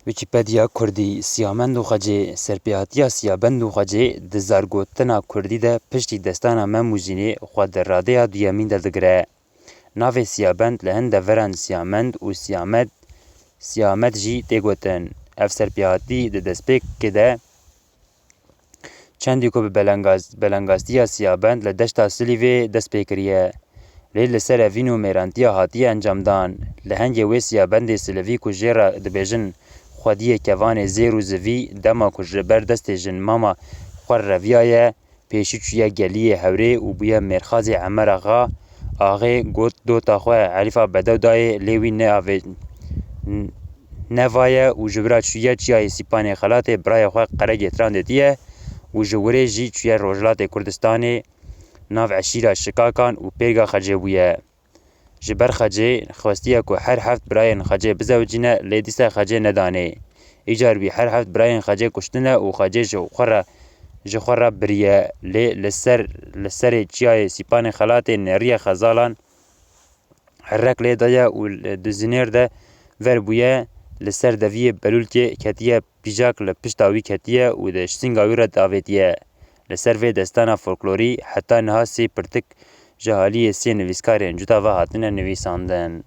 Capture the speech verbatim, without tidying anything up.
Wîkîpediya Kurdî, Siyamend û Xecê. Serpêhatiya Siyabend û Xecê di zargotina kurdî de piştî destana Mem û Jînê xwe di radeya duyemîn de digire. Navê Siyabend li hin deveran Siyamend û Siyamed, Siyamed jî tê gotin. Ev serpêhatî di destpêkê de çendî ku bi belengaz-, belengastiya Siyabend li deşta Silîvê dest pê kiriye. Lê li ser evîn û mêrantiya hatiye encamdan. Lehengê wê Siyabendê Silivî ku jê re dibêjin xwediyê kevanê zêr û zivî, dema ku ji ber destê jin mama xwe reviyaye, pêşî çûye geliyê Hewrê û bûye mêrxazê Emer Axa. Axê got dota xwe Elîfa Bedew dayê, lê wî neavê-, n-, nevaye û ji bira çûye çiyayê Sîpanê Xelatê birayê xwe Qeregê Trandê diye û ji wirê jî çûye Rojhilatê Kurdistanê, nav eşîra Şikakan û pêrga Xecê bûye. Ji ber Xecê xwestiye ku her heft birayên Xecê bizewicîne, lê dîsa Xecê nedanê. Îcar wî her heft birayên Xecê kuştine û Xecê ji xwe re, ji xwe re biriye. Lê li ser, li serê çiyayê Sîpanê Xelatê nêriye Xezalan herek lê daye û li Duzinêr de ver bûye, li ser deviyê Belûlkê ketiye, pîjak li pişta wî ketiye û di sînga wî re davêtiye. Li ser vê destana folklorî heta niha sê pirtik ji aliyê sê nivîskarên cuda ve hatine nivîsandin.